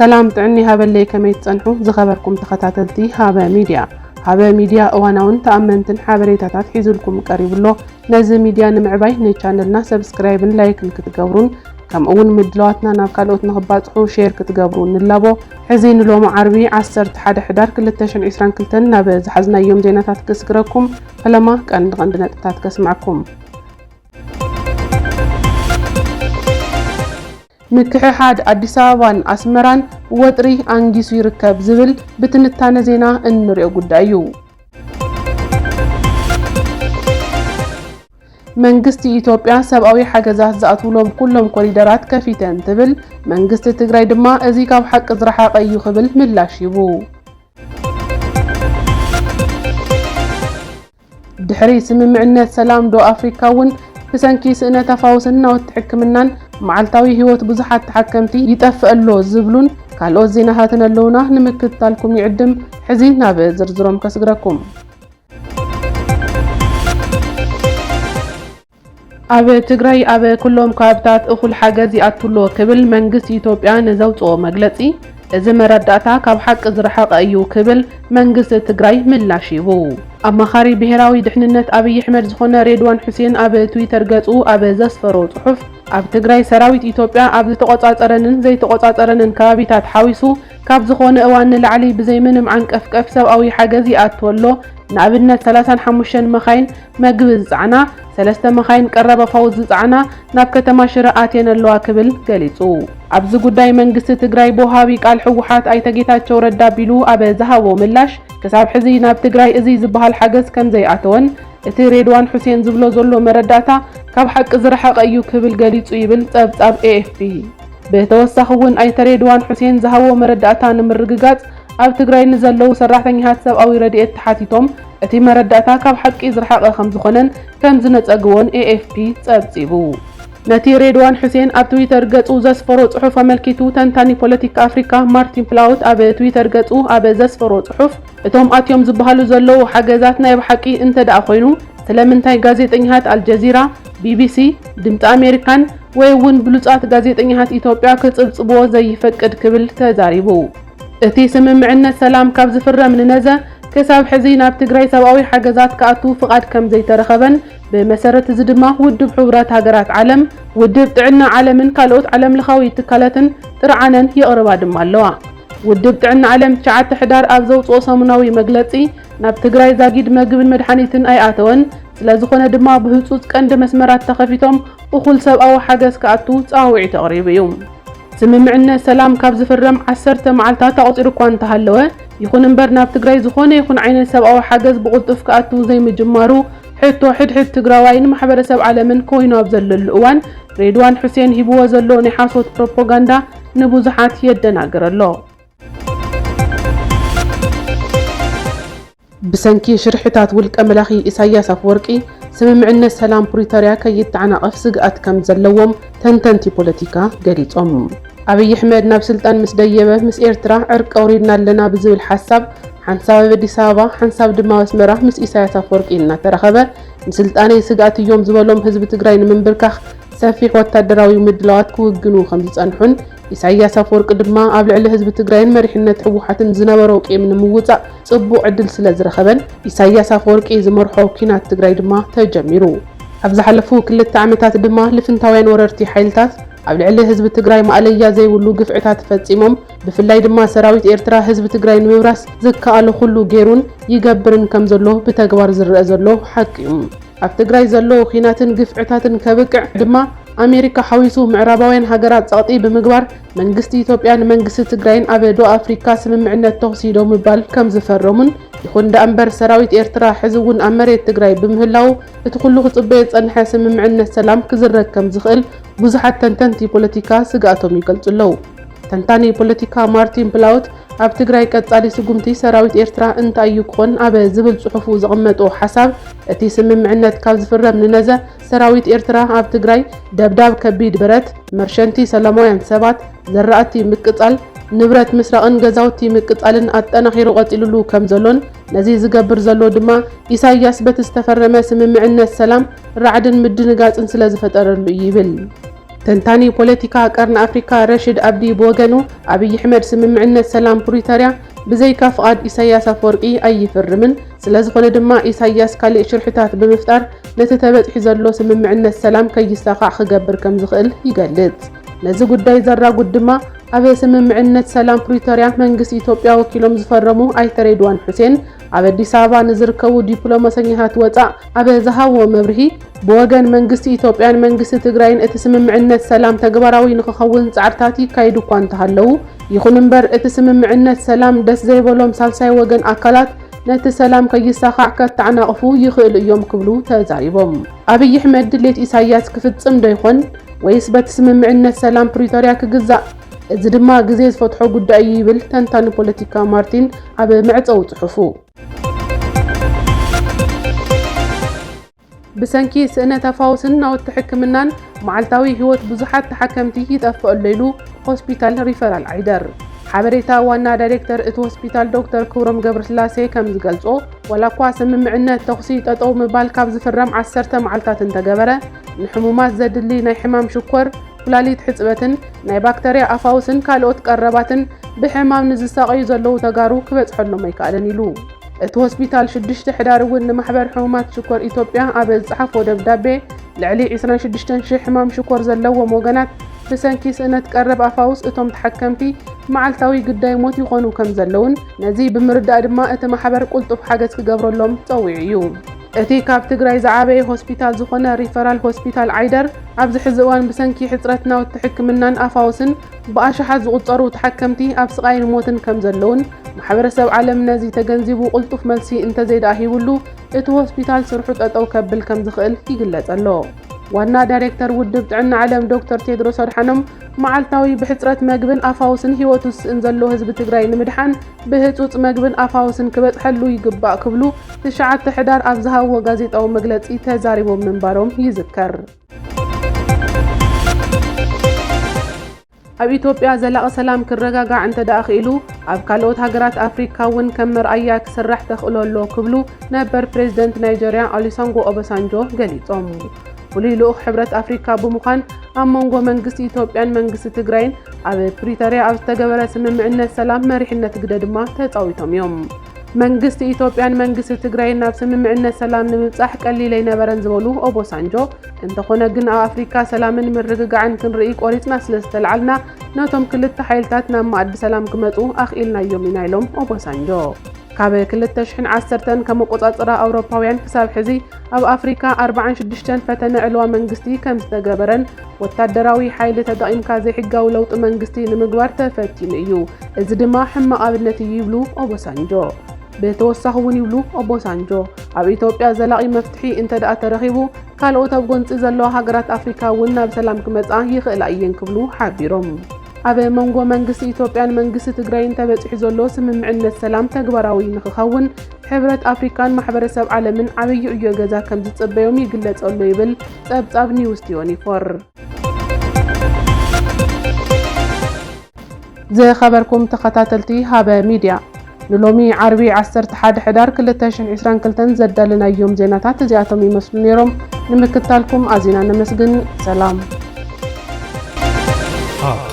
ሰላም ጥዕና ይሃበለይ፣ ከመይ ትጸንሑ ዝኸበርኩም ተኸታተልቲ ሃበ ሚድያ? ሃበ ሚድያ እዋናውን ተኣመንትን ሓበሬታታት ሒዙልኩም ቀሪቡ ኣሎ። ነዚ ሚድያ ንምዕባይ ንቻነልና ሰብስክራይብን ላይክን ክትገብሩን ከምኡ እውን ምድላዋትና ናብ ካልኦት ንኽባጽሑ ሼር ክትገብሩ ንላቦ። ሕዚ ንሎሚ ዓርቢ ዓሰርተ ሓደ ሕዳር ክልተ ሽሕን ዕስራን ክልተን ናብ ዝሓዝናዮም ዜናታት ክስግረኩም። ፈለማ ቀንዲ ቀንዲ ነጥብታት ከስምዓኩም። ምክሕሓድ ኣዲስ ኣበባን ኣስመራን ወጥሪ ኣንጊሱ ይርከብ ዝብል ብትንታነ ዜና እንሪኦ ጉዳይ እዩ። መንግስቲ ኢትዮጵያ ሰብኣዊ ሓገዛት ዝኣትውሎም ኩሎም ኮሪደራት ከፊተ እንትብል፣ መንግስቲ ትግራይ ድማ እዚ ካብ ሓቂ ዝረሓቐ እዩ ክብል ምላሽ ሂቡ። ድሕሪ ስምምዕነት ሰላም ዶ ኣፍሪካ እውን ብሰንኪ ስእነተ ፋውስን ናውቲ ሕክምናን መዓልታዊ ህይወት ብዙሓት ተሓከምቲ ይጠፍእ ኣሎ ዝብሉን ካልኦት ዜናታትን ኣለውና ንምክትታልኩም ይዕድም። ሕዚ ናብ ዝርዝሮም ከስግረኩም። ኣብ ትግራይ ኣብ ኩሎም ከባብታት እኹል ሓገዝ ይኣቱ ኣሎ ክብል መንግስቲ ኢትዮጵያ ንዘውፅኦ መግለፂ፣ እዚ መረዳእታ ካብ ሓቂ ዝረሓቐ እዩ ክብል መንግስቲ ትግራይ ምላሽ ሂቡ። ኣማኻሪ ብሄራዊ ድሕንነት ኣብይ ኣሕመድ ዝኾነ ሬድዋን ሑሴን ኣብ ትዊተር ገፁ ኣብ ዘስፈሮ ፅሑፍ፣ ኣብ ትግራይ ሰራዊት ኢትዮጵያ ኣብ ዝተቆፃፀረንን ዘይተቆፃፀረንን ከባቢታት ሓዊሱ ካብ ዝኾነ እዋን ንላዕሊ ብዘይ ምንም ዓንቀፍቀፍ ሰብኣዊ ሓገዝ ይኣቱ ኣሎ። ንኣብነት ሰላሳን ሓሙሽተን መኻይን መግቢ ዝጸዓና፣ ሰለስተ መኻይን ቀረብ ኣፋውስ ዝጸዓና ናብ ከተማ ሽረ ኣትየን ኣለዋ ክብል ገሊጹ። ኣብዚ ጉዳይ መንግስቲ ትግራይ ብወሃቢ ቃል ህወሓት ኣይተ ጌታቸው ረዳ ኣቢሉ ኣብ ዝሃቦ ምላሽ፣ ክሳብ ሕዚ ናብ ትግራይ እዚ ዝበሃል ሓገዝ ከም ዘይኣተወን እቲ ሬድዋን ሑሴን ዝብሎ ዘሎ መረዳእታ ካብ ሓቂ ዝረሓቐ እዩ ክብል ገሊጹ ይብል ጸብጻብ ኤ ኤፍ ፒ። ብተወሳኺ እውን ኣይተ ሬድዋን ሑሴን ዝሃቦ መረዳእታ ንምርግጋጽ ኣብ ትግራይ ንዘለዉ ሰራሕተኛታት ሰብኣዊ ረድኤት ተሓቲቶም እቲ መረዳእታ ካብ ሓቂ ዝረሓቐ ከም ዝኾነን ከም ዝነጸግዎን ኤ ኤፍ ፒ ጸብጺቡ። ነቲ ሬድዋን ሑሴን ኣብ ትዊተር ገጹ ዘስፈሮ ጽሑፍ ኣመልኪቱ ተንታኒ ፖለቲካ ኣፍሪካ ማርቲን ፕላውት ኣብ ትዊተር ገጹ ኣብ ዘስፈሮ ጽሑፍ፣ እቶም ኣትዮም ዝበሃሉ ዘለዉ ሓገዛት ናይ ብሓቂ እንተ ደኣ ኮይኑ፣ ስለምንታይ ጋዜጠኛታት ኣልጀዚራ፣ ቢ ቢ ሲ፣ ድምጺ ኣሜሪካን ወይ እውን ብሉጻት ጋዜጠኛታት ኢትዮጵያ ክጽብጽብዎ ዘይፈቅድ ክብል ተዛሪቡ። እቲ ስምምዕነት ሰላም ካብ ዝፍረም ንነዘ ክሳብ ሕዚ ናብ ትግራይ ሰብኣዊ ሓገዛት ክኣቱ ፍቓድ ከም ዘይተረኸበን ብመሰረት እዚ ድማ ውድብ ሕቡራት ሃገራት ዓለም፣ ውድብ ጥዕና ዓለምን ካልኦት ዓለምለኻዊ ትካላትን ጥርዓነን የቕርባ ድማ ኣለዋ። ውድብ ጥዕና ዓለም ትሽዓተ ሕዳር ኣብ ዘውፅኦ ሰሙናዊ መግለፂ፣ ናብ ትግራይ ዛጊድ መግብን መድሓኒትን ኣይኣተወን፣ ስለዝኾነ ድማ ብህፁፅ ቀንዲ መስመራት ተኸፊቶም እኹል ሰብኣዊ ሓገዝ ክኣቱ ፃውዒት ኣቕሪቡ እዩ። ስምምዕነት ሰላም ካብ ዝፍረም ዓሰርተ መዓልታት ኣቑፂሩ እኳ እንተሃለወ፣ ይኹን እምበር ናብ ትግራይ ዝኾነ ይኹን ዓይነት ሰብኣዊ ሓገዝ ብቕልጡፍ ክኣቱ ዘይምጅማሩ ሕቶ ሕድሕድ ትግራዋይን ማሕበረሰብ ዓለምን ኮይኑ ኣብ ዘለሉ እዋን፣ ሬድዋን ሑሴን ሂብዎ ዘሎ ናይ ሓሶት ፕሮፓጋንዳ ንብዙሓት የደናግር ኣሎ። ብሰንኪ ሽርሕታት ውልቀ መላኺ ኢሳያስ ኣፈወርቂ፣ ስምምዕነት ሰላም ፕሪቶርያ ከይተዓናቐፍ ስግኣት ከም ዘለዎም ተንተንቲ ፖለቲካ ገሊጾም። ኣብይ ኣሕመድ ናብ ስልጣን ምስ ደየበ፣ ምስ ኤርትራ ዕርቂ ኣውሪድና ኣለና ብዝብል ሓሳብ፣ ሓንሳብ ኣብ ኣዲስ ኣበባ፣ ሓንሳብ ድማ ኣብ ኣስመራ ምስ ኢሳያስ ኣፈወርቂ እናተራኸበ፣ ንስልጣነይ ስግኣት እዮም ዝበሎም ህዝቢ ትግራይ ንምንብርካኽ ሰፊሕ ወታደራዊ ምድላዋት ክውግኑ ከም ዝጸንሑን፣ ኢሳያስ ኣፈወርቂ ድማ ኣብ ልዕሊ ህዝቢ ትግራይን መሪሕነት ህወሓትን ዝነበሮ ቂም ንምውጻእ ጽቡቕ ዕድል ስለ ዝረኸበን፣ ኢሳያስ ኣፈወርቂ ዝመርሖ ኲናት ትግራይ ድማ ተጀሚሩ። ኣብ ዝሓለፉ ክልተ ዓመታት ድማ ልፍንታውያን ወረርቲ ሓይልታት ኣብ ልዕሊ ህዝቢ ትግራይ ማእለያ ዘይብሉ ግፍዕታት ፈጺሞም፣ ብፍላይ ድማ ሰራዊት ኤርትራ ህዝቢ ትግራይ ንምብራስ ዝከኣሎ ኩሉ ገይሩን ይገብርን ከም ዘሎ ብተግባር ዝረኣ ዘሎ ሓቂ እዩ። ኣብ ትግራይ ዘሎ ኲናትን ግፍዕታትን ከብቅዕ ድማ ኣሜሪካ ሓዊሱ ምዕራባውያን ሃገራት ጸቕጢ ብምግባር መንግስቲ ኢትዮጵያን መንግስቲ ትግራይን ኣብ ዶ ኣፍሪካ ስምምዕነት ተኹሲ ደው ምባል ከም ዝፈረሙን፣ ይኹን ደኣ እምበር ሰራዊት ኤርትራ ሕዚ እውን ኣብ መሬት ትግራይ ብምህላዉ እቲ ኩሉ ክጽበዮ ዝጸንሐ ስምምዕነት ሰላም ክዝረግ ከም ዝኽእል ብዙሓት ተንተንቲ ፖለቲካ ስግኣቶም ይገልጹ ኣለዉ። ተንታኒ ፖለቲካ ማርቲን ፕላውት ኣብ ትግራይ ቀጻሊ ስጉምቲ ሰራዊት ኤርትራ እንታይ እዩ ክኾን ኣብ ዝብል ጽሑፉ ዘቐመጦ ሓሳብ፣ እቲ ስምምዕነት ካብ ዝፍረም ንነዘ ሰራዊት ኤርትራ ኣብ ትግራይ ደብዳብ ከቢድ ብረት፣ መርሸንቲ ሰላማውያን ሰባት፣ ዘራእቲ ምቅጻል፣ ንብረት ምስራቕን ገዛውቲ ምቅጻልን ኣጠናኺሩ ቀጺሉሉ ከም ዘሎን ነዚ ዝገብር ዘሎ ድማ ኢሳያስ በቲ ዝተፈረመ ስምምዕነት ሰላም ራዕድን ምድንጋጽን ስለ ዝፈጠረሉ እዩ ይብል። ተንታኒ ፖለቲካ ቀርኒ ኣፍሪካ ረሽድ ኣብዲ ብወገኑ፣ ኣብይ ኣሕመድ ስምምዕነት ሰላም ፕሪቶርያ ብዘይካ ፍቓድ ኢሳያስ ኣፈወርቂ ኣይፍርምን፣ ስለዝኾነ ድማ ኢሳያስ ካሊእ ሽርሕታት ብምፍጣር ነቲ ተበፂሑ ዘሎ ስምምዕነት ሰላም ከይሳኻዕ ክገብር ከም ዝኽእል ይገልጽ። ነዚ ጉዳይ ዘራጉድ ድማ ኣብ ስምምዕነት ሰላም ፕሪቶርያ መንግስቲ ኢትዮጵያ ወኪሎም ዝፈረሙ ኣይተ ሬድዋን ሑሴን ኣብ ኣዲስ ኣበባ ንዝርከቡ ዲፕሎማሰኛታት ወፃእ ኣብ ዝሃብዎ መብርሂ፣ ብወገን መንግስቲ ኢትዮጵያን መንግስቲ ትግራይን እቲ ስምምዕነት ሰላም ተግባራዊ ንክኸውን ፃዕርታት ይካየዱ እኳ እንተሃለዉ፣ ይኹን እምበር እቲ ስምምዕነት ሰላም ደስ ዘይበሎም ሳልሳይ ወገን ኣካላት ነቲ ሰላም ከይሳኻዕ ከተዓናቕፉ ይኽእሉ እዮም ክብሉ ተዛሪቦም። ኣብይ ኣሕመድ ድሌት ኢሳያስ ክፍጽም ዶ ይኾን ወይስ በቲ ስምምዕነት ሰላም ፕሪቶርያ ክግዛእ? እዚ ድማ ግዜ ዝፈትሖ ጉዳይ እዩ ይብል ተንታኒ ፖለቲካ ማርቲን ኣብ መዕጸዊ ጽሑፉ። ብሰንኪ ስእነት ኣፋውስን ናውቲ ሕክምናን መዓልታዊ ህይወት ብዙሓት ተሓከምቲ ይጠፍእ ኣሎ ኢሉ ሆስፒታል ሪፈራል ዓይደር። ሓበሬታ ዋና ዳይሬክተር እቲ ሆስፒታል ዶክተር ክብሮም ገብረስላሴ ከም ዝገልጾ፣ ዋላ እኳ ስምምዕነት ተኹሲ ጠጠው ምባል ካብ ዝፍረም ዓሰርተ መዓልታት እንተገበረ፣ ንሕሙማት ዘድሊ ናይ ሕማም ሽኮር፣ ኩላሊት ሕጽበትን ናይ ባክተርያ ኣፋውስን ካልኦት ቀረባትን ብሕማም ንዝሳቐዩ ዘለዉ ተጋሩ ክበጽሐሎም ኣይከኣለን ኢሉ። እቲ ሆስፒታል ሽዱሽተ ሕዳር እውን ንማሕበር ሕሙማት ሽኮር ኢትዮጵያ ኣብ ዝጸሓፎ ደብዳቤ፣ ልዕሊ ዕስራን ሽዱሽተን ሽሕ ሕማም ሽኮር ዘለዎም ወገናት ብሰንኪ ስእነት ቀረብ ኣፋውስ እቶም ተሓከምቲ መዓልታዊ ግዳይ ሞት ይኾኑ ከም ዘለውን፣ ነዚ ብምርዳእ ድማ እቲ ማሕበር ቁልጡፍ ሓገዝ ክገብረሎም ጸዊዑ እዩ። እቲ ካብ ትግራይ ዝዓበየ ሆስፒታል ዝኾነ ሪፈራል ሆስፒታል ዓይደር፣ ኣብዚ ሕዚ እዋን ብሰንኪ ሕጽረት ናውቲ ሕክምናን ኣፋውስን ብኣሽሓት ዝቑጸሩ ተሓከምቲ ኣብ ስቓይን ሞትን ከም ዘለውን፣ ማሕበረሰብ ዓለም ነዚ ተገንዚቡ ቁልጡፍ መልሲ እንተዘይደኣ ሂብሉ፣ እቲ ሆስፒታል ስርሑ ጠጠው ከብል ከም ዝኽእል ይግለጽ ኣሎ። ዋና ዳይሬክተር ውድብ ጥዕና ዓለም ዶክተር ቴድሮስ ኣድሓኖም፣ መዓልታዊ ብሕጽረት መግብን ኣፋውስን ህይወቱ ዝስእን ዘሎ ህዝቢ ትግራይ ንምድሓን ብህጹጽ መግብን ኣፋውስን ክበጽሐሉ ይግባእ ክብሉ ትሽዓተ ሕዳር ኣብ ዝሃብዎ ጋዜጣዊ መግለጺ ተዛሪቦም ምንባሮም ይዝከር። ኣብ ኢትዮጵያ ዘላቒ ሰላም ክረጋጋዕ እንተደኣ ክኢሉ፣ ኣብ ካልኦት ሃገራት ኣፍሪካ እውን ከም መርኣያ ክስራሕ ተኽእሎ ኣሎ ክብሉ ነበር ፕሬዝደንት ናይጀርያ ኦሉሰንጎ ኦባሳንጆ ገሊጾም። ፍሉይ ልኡኽ ሕብረት ኣፍሪካ ብምዃን ኣብ መንጎ መንግስቲ ኢትዮጵያን መንግስቲ ትግራይን ኣብ ፕሪቶርያ ኣብ ዝተገበረ ስምምዕነት ሰላም መሪሕነት ግደ ድማ ተጻዊቶም እዮም። መንግስቲ ኢትዮጵያን መንግስቲ ትግራይን ናብ ስምምዕነት ሰላም ንምብጻሕ ቀሊል ኣይነበረን ዝበሉ ኦቦሳንጆ፣ እንተኾነ ግን ኣብ ኣፍሪካ ሰላምን ምርግጋዕን ክንርኢ ቆሪጽና ስለ ዝተልዓልና፣ ነቶም ክልተ ሓይልታት ናብ መኣዲ ሰላም ክመጹ ኣኽኢልናዮም ኢና ኢሎም ኦቦሳንጆ። ካብ ክልተ ሽሕን ዓሰርተን ከም ኣቆጻጽራ ኣውሮፓውያን ክሳብ ሕዚ ኣብ ኣፍሪካ ኣርባዓን ሽዱሽተን ፈተነ ዕልዋ መንግስቲ ከም ዝተገበረን፣ ወታደራዊ ሓይሊ ተጠቒምካ ዘይሕጋዊ ለውጢ መንግስቲ ንምግባር ተፈቲኑ እዩ። እዚ ድማ ሕማቕ ኣብነት እዩ ይብሉ ኦቦሳንጆ። ብተወሳኺ እውን ይብሉ ኦቦሳንጆ፣ ኣብ ኢትዮጵያ ዘላቒ መፍትሒ እንተደኣ ተረኺቡ፣ ካልኦት ኣብ ጎንፂ ዘለዋ ሃገራት ኣፍሪካ እውን ናብ ሰላም ክመፃ ይኽእላ እየን ክብሉ ሓቢሮም። ኣብ መንጎ መንግስቲ ኢትዮጵያን መንግስቲ ትግራይን ተበፂሑ ዘሎ ስምምዕነት ሰላም ተግባራዊ ንክኸውን ሕብረት ኣፍሪካን ማሕበረሰብ ዓለምን ዓብዪ ዕዮ ገዛ ከም ዝፅበዮም ይግለፅ ኣሎ ይብል ፀብፃብ ኒውስ ቲዮኒፎር። ዝኸበርኩም ተኸታተልቲ ሃበ ሚድያ፣ ንሎሚ ዓርቢ ዓሰርተ ሓደ ሕዳር ክልተ ሽሕን ዕስራን ክልተን ዘዳለናዮም ዜናታት እዚኣቶም ይመስሉ ነይሮም። ንምክትታልኩም ኣዚና ነመስግን። ሰላም። ሃበ